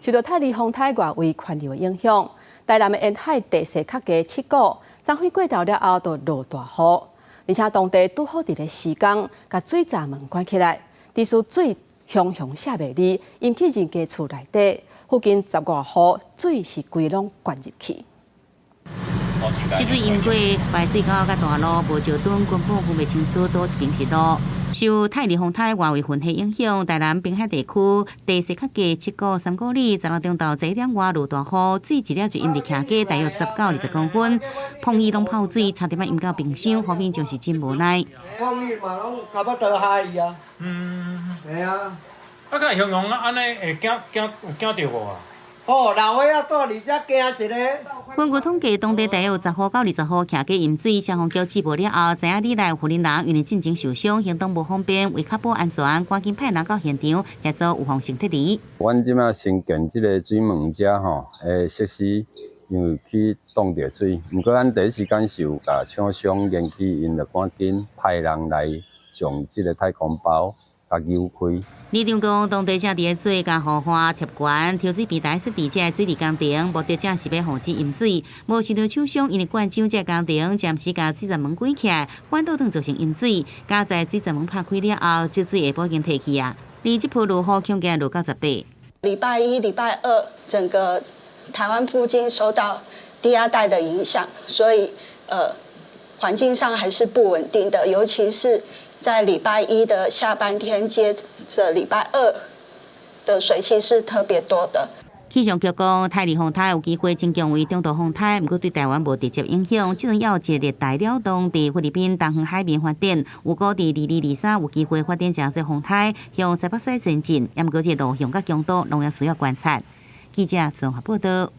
受到泰利風颱外圍環流的影響，台南的沿海地勢較低七股，昨昏過頭了後就落大雨，而且當地拄好佇咧施工，共水閘門關起來，致使水雄雄瀉袂離，淹去人家厝內底，附近十外戶水是規攏灌入去。這水淹過排水溝佮大路，無石墩根本分袂清楚佗一邊是路。受泰利風颱外圍雲系影響，台南濱海地區地勢較低七股三股里，十六中晝1點外落大雨，水一了就淹入徛家，大約10到20公分，風衣攏泡水，差點仔淹到冰箱，後面就是真無奈。風雨嘛攏差不多海啊。係啊。啊，敢會形容按呢會驚驚有驚著無啊？哦，老歲仔住佇遮驚一个。根據統計，當地大約有10戶到20戶徛家淹水，消防局接報了後，知影里內有婦人因為進前受傷，行動無方便，為確保安全，趕緊派人到現場協助預防性撤離。阮這擺新建這个水門遮吼，設施因為去擋著水，毋過咱第一時間是有共廠商聯繫，𪜶就趕緊派人來將這個太空包共扭開。里長講，當地正佇咧做共護岸貼懸、抽水平台設置這个水利工程，目的正是欲防止淹水。無想著廠商因為慣將這个工程暫時共水閘門關起來，反倒轉造成淹水。佳哉水閘門拍開了後，積水下晡已經退去啊。而這波落雨恐驚落到18。禮拜一、禮拜二，整個台灣附近受到低壓帶的影響，所以環境上還是不穩定的，尤其是在禮拜一的下半天，接着禮拜二的水汽是特別多的。氣象局講，泰利風颱有機會增強為中度風颱，毋過對台灣無直接影響。這陣猶有一個熱帶擾動佇菲律賓東方海面發展，預估佇22、23有機會發展成做風颱，向西北西前進。毋過這个路向佮強度，攏猶需要觀察。記者綜合報道。